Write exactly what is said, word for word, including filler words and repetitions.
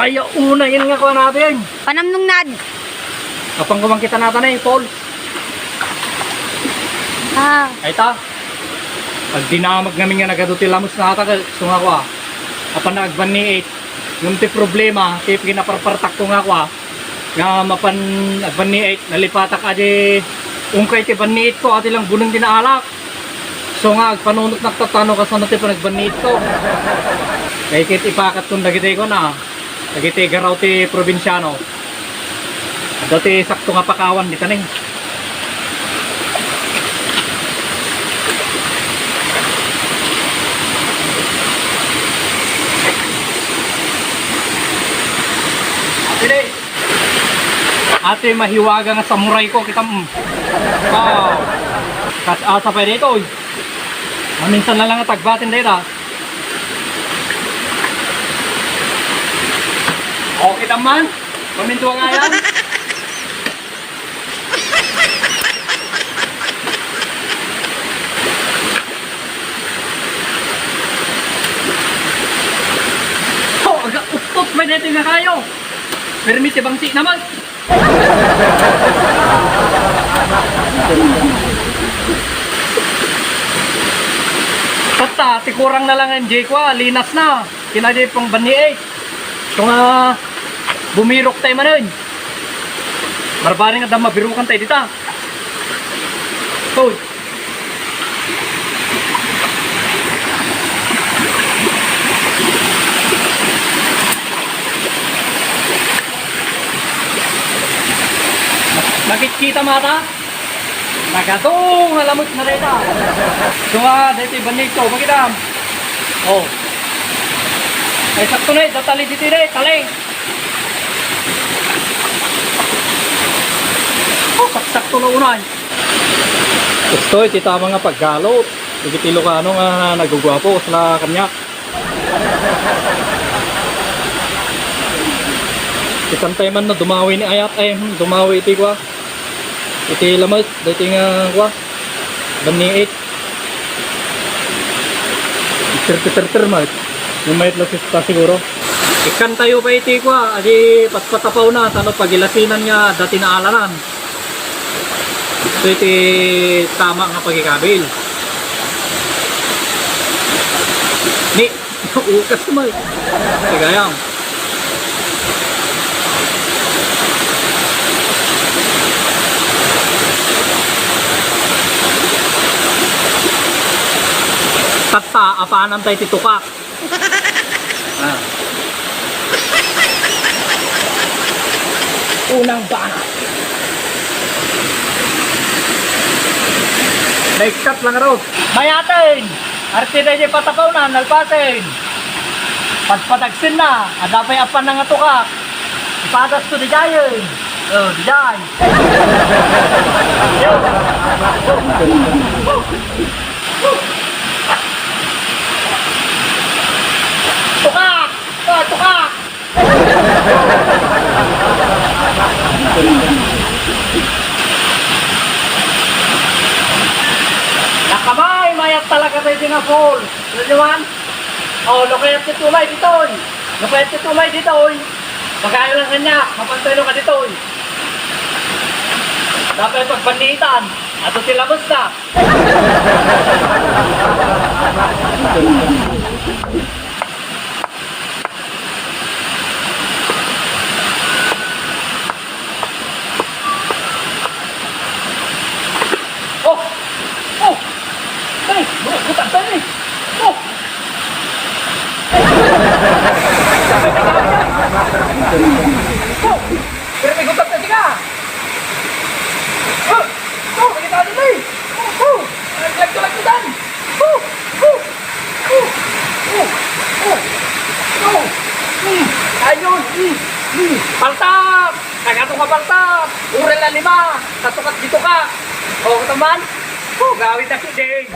Ay, una, yan nga kuan natin. Panamnungnad. Apan kuman kita natan eh, Paul. Ah. Ay ta. Agdinamag ngamin nga nagadu ti lamus nata, so nga kua. Apan na agbanniit. Ngem ti problema, ti pinaparpartak ko nga kua. Nga mapan agbanniit, nalipatak adi ungkay ti banniit ko, adi lang buneng ti naalak. So nga agpanunot naktatano kasano ti panagbanniit ko. Kay ket ipakat kon dagiti ko na. Dagiti garaw ti probinsiano. Adda ti sakto nga pakawan dita ni. Ate, mahiwaga nga samurai ko, kitam. Wow. Kas asa pa dito, oy. Maminsan na lang nga tagbatin dayta. Okay naman. Mamintuang ayan. Oh, aga, uttot pa dito nga kayo. Permi ti bangsi naman. Tatta, ti kurang na lang ang J ko, ah, linas na. Kinadi pang banni eh. Ito nga, bumirok tayo manen. Barbari nga dama birukan tayo dita. Hoy. Nakikita mata? Nagado nga lamut na dayta. Dunga, dayta bannig to, makita. Oh. Ay, sakto na, eh, tatali dito na, eh, tali. Oh, sakto na unay. Gusto, iti tama nga paggalot. Iti Ilocano nga nagugwapo, sila kanya. Ikan tayo man na dumawi ni ayat, ay, hmm, dumawi iti kwa. Iti lamet, dati nga kwa. Banniit. Tirtir-tirtir, mat. Yung mayat lang sista siguro. Ikan tayo pa iti kwa, adi patpatapaw na, tano pagilasinan nga dati na alanan. So, iti tama nga pagikabil. Ni, ukas mo eh. Kagayam. Tatta, apanan tayo ti tukak. Ah. Unang banat. Naikkat lang raw. Mayaten! Arte na di patakaw na, nalpaten. Pagpadagsin na, adda pay apan na nga tukak. Ipadas to di dayen. Oh, di dayen. Tukak! Ah, tukak! Nakamay, mayat talaga tayo din a fall. Ano naman? Oh, no kaya ti tumay ditoy. No kaya ti tumay ditoy. Magayo lang kanya, mapantoy no ka ditoy. Dapat pagpanitan. Ato ti labas na. Oh! Oh! Ay, butas tayo eh! Oh! Oh! Pero may gutas na siya! Oh! Oh! May gutas na eh! Oh! Oh! Lagto, lagto, dan! Oh! Oh! Oh! Oh! Oh! Oh! Mm. Ayun! Mm. Mm. Paltak! Tagato ka paltak! Ural na lima! Kasukat dito ka! Oh, katamban! Oh, gawin na si Dave!